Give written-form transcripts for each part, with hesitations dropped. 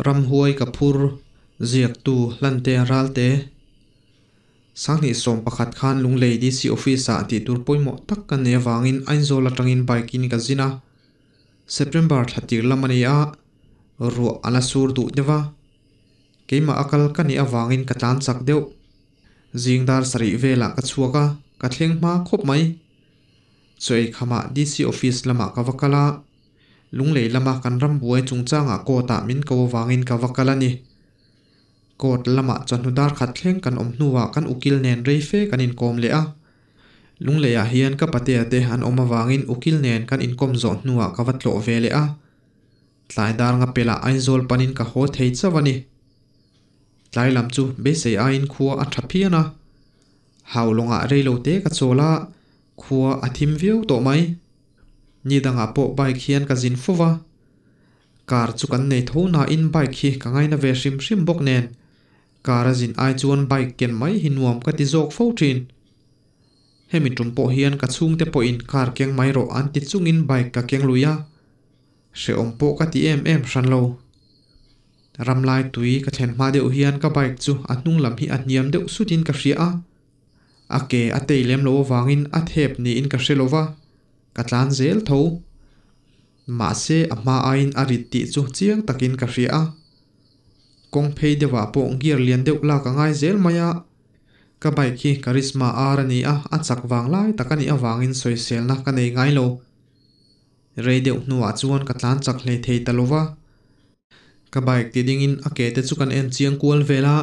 Ramhuai ka phur, ziaktu Hlantea Ralte. 2011 khan Lunglei DC Office-ah tih tur pawimawh tak ka nei avangin Aizawl atangin bike-in ka zin a. September thla tir lam a ni a, ruah a la sur duh deuh a. Keimah a kal ka nih avangin ka tlan chak deuh. Zing dar sarih velah ka chhuak a, ka thleng hma khawp mai. Chaw ei khamah DC Office lamah ka va kal a. Lunglei lama kan ram buai chungchangah court-ah min ko avangin ka va kal a ni. Court lamah chawhnu dar khat thleng kan awm hnuah kan ukil nen rei fe kan inkawm leh a. Lungleiah hian ka patea te an awm avangin ukil nen kan inkawm zawh hnuah ka va tlawh ve leh a. Tlai dar nga pelah Aizawl panin ka haw thei chauh a ni. Tlai lam chu beisei aiin khua a tha phian a. Haulawngah reilote ka chawl a, khua a thim viau tawh mai. Ni dangah pawh bike hian ka zin fo va, car chu kan nei tho nain bike hi ka ngaina ve hrim hrim bawk nen, car a zin ai chuan bike ken mai hi nuam ka ti zawk fo thin. Hemi tum pawh hian ka chhungte pawhin car keng mai rawh an ti chungin bike ka keng lui a, hrehawm pawh ka ti em em hran lo. Ramlai tui ka thlen hma deuh hian ka bike chu a hnung lam hi a hniam deuh sutin ka hria a, a ke a tei lem lo avangin a thep niin ka hre lo va. Ka tlan zel tho. Mahse a hma aiin a rit tih chu chiang takin ka hria a. Kawng phei deuhah pawh gear lian deuh lak a ngai zel mai a. Ka bike hi Karizma R a ni a, a chak vang lai tak a nih avangin sawiselna ka nei ngai lo. Rei deuh hnuah chuan ka tlan chak hlei thei ta lo va. Ka bike ti dingin a ke te chu kan en chiang kual vel a,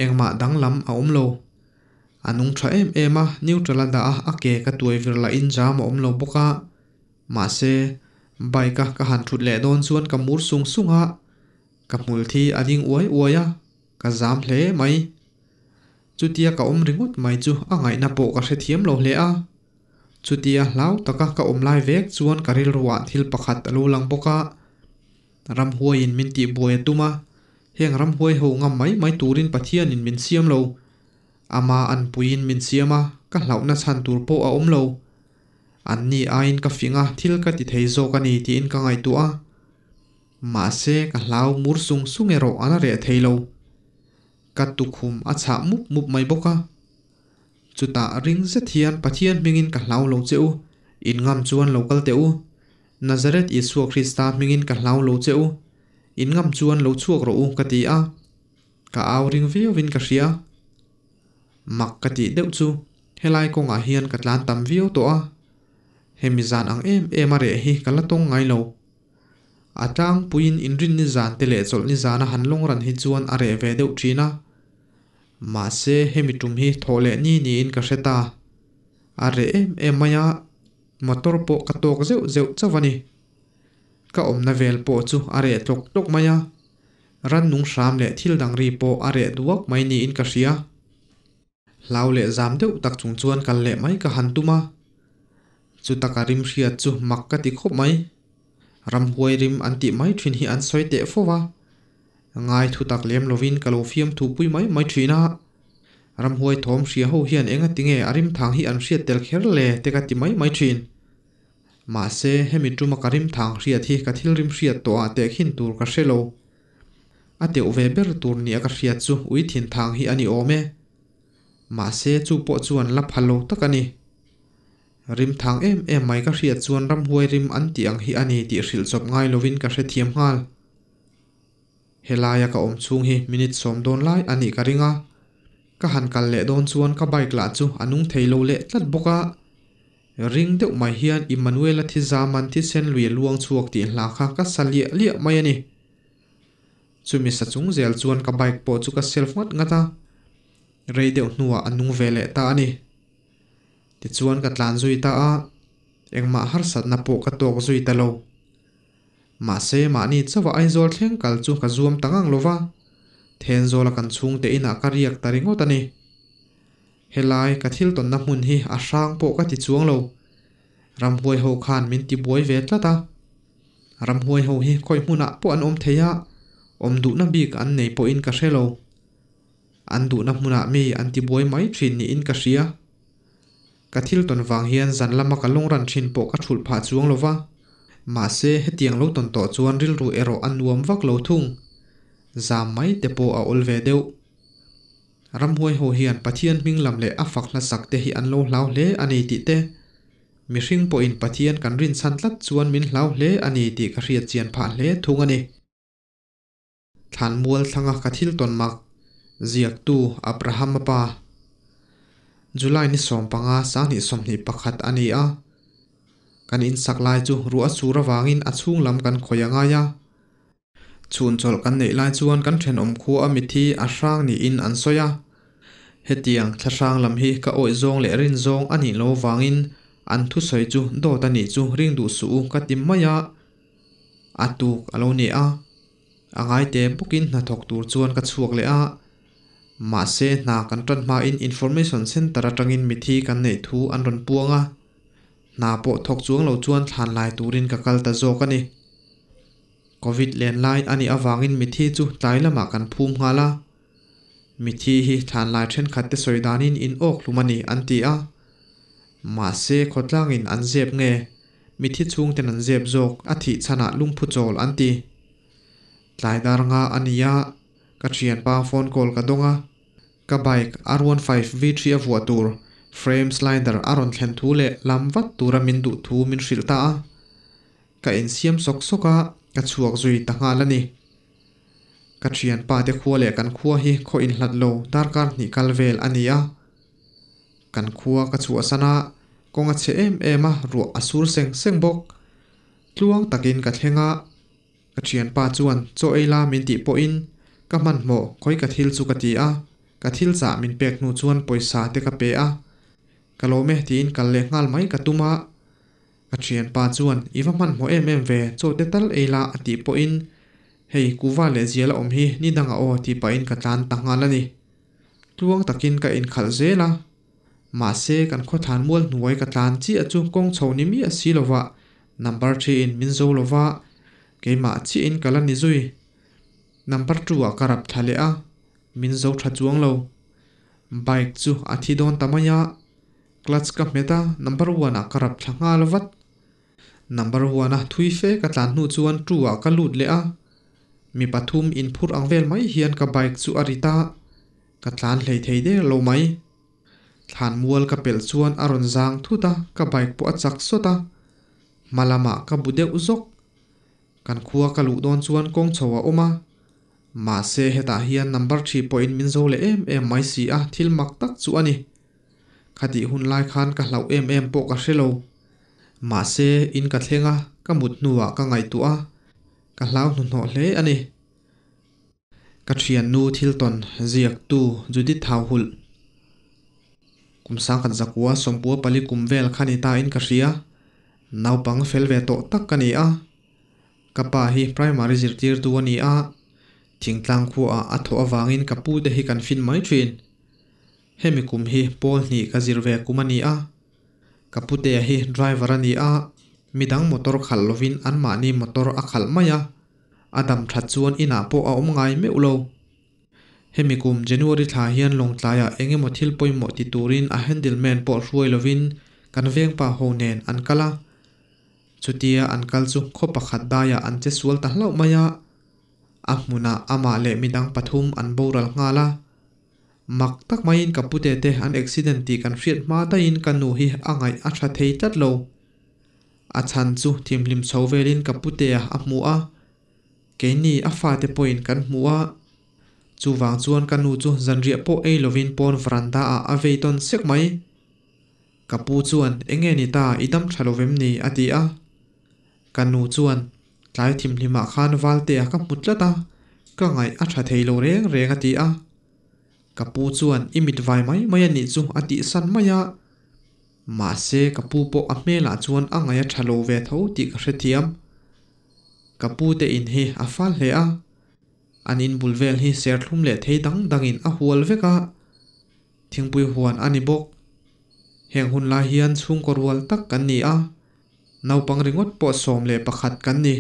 engmah danglam a awm lo. A nung tha em em a, neutral a dah a, a ke ka tuai vir lahin jam a awm lo bawk a. Mahse, bike a ka han thut leh dawn chuan ka mur sung sung a, ka hmul thi a ding uai uai a, ka zam hle mai. Chutia ka awm ringawt mai chu a ngaihna pawh ka hrethiam lo hle a. Chutia hlau taka ka awm lai vek chuan ka rilruah thil pakhat a lo lang bawk a. Ramhuaiin min tihbuai a tum a, heng ramhuai ho ngam mai mai turin Pathianin min siam lo. Ama anpuiin min siam a, ka hlauhna chhan tur pawh a awm lo. Anni aiin ka fing a, thil ka ti thei zawk a ni tiin ka ngaihtuah a. Mahse, ka hlau mur sung sung erawh a la reh thei lo. Ka tukhum a chhah mup mup mai bawk a. Chutah ring zet hian Pathian hmingin ka hlau lo che u, in ngam chuan lo kal teh u. Nazareth Isua Krista hmingin ka hlau lo che u, in ngam chuan lo chhuak rawh u ka ti a. Ka au ring viauin ka hria. Mak ka tih deuh chu helai kawngah hian ka tlan tam viau tawh a, hemi zan ang em em a reh hi ka la tawng ngai lo. A tlangpuiin inrinni zan te leh chawlhni zana han lawng ran hi chuan a reh ve deuh thin a. Mahse hemi tum hi thawh leh ni niin ka hre ta. A reh em em mai a, motor pawh ka tawk zeuh zeuh chauh a ni. Ka awmna vel pawh chu a reh tlawk tlawk mai a. Rannung hram leh thil dang ri pawh a reh duak mai niin ka hria. Hlau leh zam deuh tak chung chuan kal leh mai ka han tum a. Chuta ka rim hriat chu mak ka ti khawp mai. Ramhuai rim an tih mai thin hi an sawi teh fo va. Ngai thu tak lem lovin ka lo fiam thu pui mai mai thin a. Ramhuai thawm hria ho hian enga tinge a rim thang hi an hriat tel kher le te ka ti mai mai thin. Mahse, hemi tuma ka rim thang hriat hi ka thil rim hriat tawh ah tehkhin tur ka hre lo. A teuh ve ber tur nia ka hriat chu ui thin thang hi a ni awm e. Mahse, chu pawh chuan la pha lo tak a ni. Rim thang em em mai ka hriat chuan ramhuai rim an tih ang hi a ni tih hrilh chawp ngai lovin ka hrethiam nghal. Helaia ka awm chhung hi minute sawm dawn lai a nih ka ring a, ka han kal leh dawn chuan ka bike lah chu a nung thei lo leh tlat bawk a. Ring deuh mai hian Immanuela thi zaman thisen lui a luang chhuak tih hla kha ka sa liah liah mai a ni. Chumi sa chung zel chuan ka bike pawh chu ka self ngat ngat a, rei deuh hnuah a nung ve leh ta a ni. Tichuan ka tlan zui ta a, engmah harsatna pawh ka tawk zui ta lo. Mahse mahni chauha Aizawl thleng kal chu ka zuam ta ngang lo va, Thenzawla kan chhungte inah ka riak ta ringawt a ni. Helai ka thil tawnna hmun hi a hrang pawh ka ti chuang lo. Ramhuai ho khan min ti buai ve tlat a. Ramhuai ho hi khawi hmunah pawh an awm thei a, awm duhna bik an nei pawhin ka hre lo. An duhna hmunah mi an ti buai mai thin niin ka hria. Ka thil tawn vang hian zan lama ka lawngran thin pawh ka thulh phah chuang lo va. Mahse, hetiang lo tawn tawh chuan rilru erawh a nuam vak lo thung. Zam mai te pawh a awl ve deuh. Ramhuai ho hian Pathian hming lam leh a fak hla sak te hi an lo hlau hle a ni tih te, mihring pawhin Pathian kan rinchhan tlat chuan min hlau hle a ni tih ka hriat chian phah hle thung a ni. Thlanmual thlanga ka thil tawn mak ziaktu Abraham-a pa. July ni 15 2021 a ni a. Kan insak lai chu ruah a sur avangin a chhung lam kan khawih a ngai a. Chhun chawlh kan neih lai chuan kan thenawm khua a mithi a hrang niin an sawi a. Hetiang thla hrang lam hi ka awih zawng leh rin zawng a nih lo vangin an thusawi chu dawt a nih chu ring duh suh u ka ti mai a. A tuk a lo ni a. A ngaite bawkin hnathawk tur chuan ka chhuak leh a. Mahse hna kan tan hmain Information Centre atangin mithi kan neih thu an rawn puang a. Hna pawh thawk chuang lo chuan thlan lai turin ka kal ta zawk a ni. Covid len lai a nih avangin mithi chu tlai lamah kan phum nghal a. Mithi hi thlan lai thenkhat te sawi danin in awk hlum a ni an ti a. Mahse khawtlangin an zep nge? Mithi chhungten an zep zawk a thih chhanah lungphu chawl an ti. Tlai dar nga a ni a, ka thianpa phone call ka dawng a. Ka bike R15 V3 a vuah tur frame slider a rawn thlen thu leh lam vat tura min duh thu min hrilh ta a. Ka insiam sawk sawk a, ka chhuak zui ta nghal a ni. Ka thianpa te khua leh kan khua hi khaw inhlat lo darkar hnih kal vel a ni a. Kan khua ka chhuahsan a, kawng a chhe em em a, ruah a sur seng seng bawk. Tluang takin ka thleng a, ka thianpa chuan chaw ei la min tih pawhin ka hmanhmawh khawi ka thil chu ka ti a, ka thil chah min pek hnu chuan pawisa te ka pe a, ka lawm e tiin kal leh nghal mai ka tum a. Ka thianpa chuan i va hmanhmawh em em ve, chaw te tal ei la a tih pawhin hei kuva leh zial a awm hi ni dangah aw tih pahin ka tlan ta nghal a ni. Tluang takin ka inkhalh zel a, mahse kan khawthlan mual hnuai ka tlan chiah chu kawng chho ni miah si lova number thiin min zo lova keimah chiahin ka la ni zui. Number two ah ka rap thla leh a, min zo tha chuang lo. Bike chu a thi dawn ta mai a, clutch ka hmet a, number one ah ka rap thla nghal vat. Number one a thui fe ka tlan hnu chuan two ah ka lut leh a, mi pathum inphur ang vel mai hian ka bike chu a rit a, ka tlan hlei thei der lo mai. Thlan mual ka pelh chuan a rawn zang thut a, ka bike pawh a chak sawt a, hma lamah ka bu deuh zawk. Kan khua ka luh dawn chuan kawng chho a awm a, mahse hetah hian number thi pawhin min zo leh em em mai si a, thil mak tak chu a ni. Khatih hun lai khan ka hlauh em em pawh ka hre lo. Mahse in ka thleng a, ka mut hnuah ka ngaihtuah a, ka hlau hnuhnawh hle a ni. Ka thiannu thil tawn ziaktu Judith Thauhulh kum sangkhat zakua sawmpua pali kum vel kha ni ta in ka hria. Naupang fel ve tawh tak ka ni a. Ka pa hi primary zirtirtu a ni a, thingtlang khuaah a thawh avangin ka pute hi kan fin mai thin. Hemi kum hi pawl hnih ka zir ve kum a ni a. Ka putea hi driver a ni a, midang motor khalh lovin anmahni motor a khalh mai a, a dam that chuan inah pawh a awm ngai meuh lo. Hemi kum January thla hian Lawngtlaiah eng emaw thil pawimawh ti turin a handleman pawh hruai lovin kan vengpa ho nen an kal a. Chutia an kal chu khaw pakhat daiah an che sual ta hlauh mai a, a hmunah amah leh midang pathum an boral nghal a. Mak tak maiin ka pute te an accident tih kan hriat hma daihin ka nu hi a ngaih a tha thei tlat lo. A chhan chu thimhlim chho velin ka putea a hmu a, keini a fate pawhin kan hmu a. Chuvang chuan ka nu chu zanriah pawh ei lovin pawn veranda ah a vei tawn sek mai. Ka pu chuan enge ni ta i dam tha lovem ni a ti a. Ka nu chuan tlai thimhlimah khan Valtea ka hmu tlat a, ka ngaih a tha thei lo reng reng a ti a. Ka pu chuan i mit vai mai mai a nih chu a tih san mai a. Mahse ka pu pawh a hmelah chuan a ngaih a tha lo ve tho tih ka hrethiam. Ka pu te in hi a fal hle a. An in bul vel hi serthlum leh thei dang dangin a hual vek a. Thingpui huan a ni bawk. Heng hun lai hian chhungkaw rual tak kan ni a, naupang ringawt pawh 11 kan ni.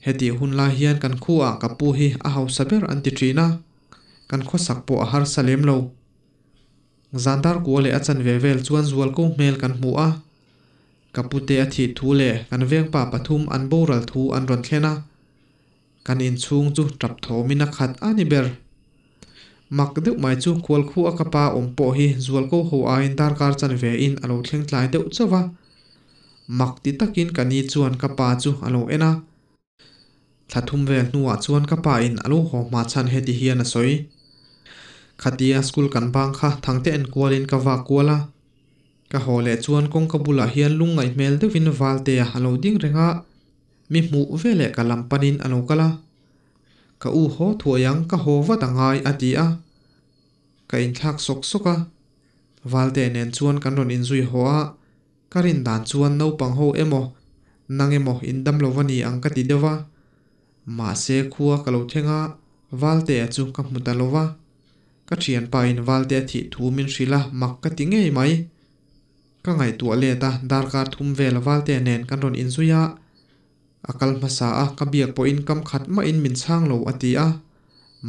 Hetih hun lai hian kan khuaah ka pu hi a hausa ber an ti thin a, kan khawsak pawh a harsa lem lo. Zandar kua leh a chanve vel chuan zualko hmel kan hmu a, ka pute a thih thu leh kan vengpa pathum an boral thu an rawn thlen a. Kan inchhung chu tap thawmin a khat a ni ber. Mak deuh mai chu khualkhu a ka pa awm pawh hi zualko ho aiin darkar chanve in a lo thleng tlai deuh chauh va. Mak ti takin ka ni chuan ka pa chu a lo en a. Thla thum vel hnuah chuan ka pa in a lo haw hma chhan heti hian a sawi. Khatia school kan bang kha Thangte en kualin ka vak kual a. Ka haw leh chuan kawngka bulah hian lungngaih hmel deuhin Valtea a lo ding reng a, mi hmuh veleh ka lam panin a lo kal a. Ka u haw thuai ang, ka haw vat a ngai a ti a. Ka inthlak sawk sawk a. Valtea nen chuan kan rawn inzui haw a, ka rin dan chuan naupang ho emaw nang emaw in dam lo va ni ang ka ti deuh a. Mahse khua ka lo thleng a, Valtea chu ka hmu ta lo va. Ka thianpa in Valtea thih thu min hrilh a, mak ka ti ngei mai. Ka ngaihtuah let a, darkar thum vel Valtea nen kan rawn inzui a. A kal hmasa a, ka biak pawhin kam khat mahin min chhang lo a ti a,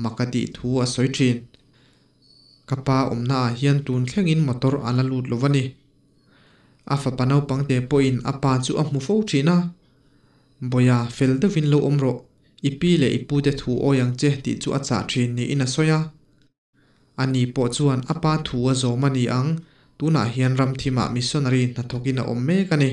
mak a tih thu a sawi thin. Ka pa awmna ah hian tun thlengin motor a la lut lo va ni. A fapa naupang te pawhin a pa chu a hmu fo thin a. Bawia, fel deuhin lo awm rawh, i pi leh i pute thu awi ang che tih chu a chah thin niin a sawi a. Ani pawh chuan a pa thu a zawm a ni ang, tunah hian ramthimah missionary hnathawkin a awm mek a ni.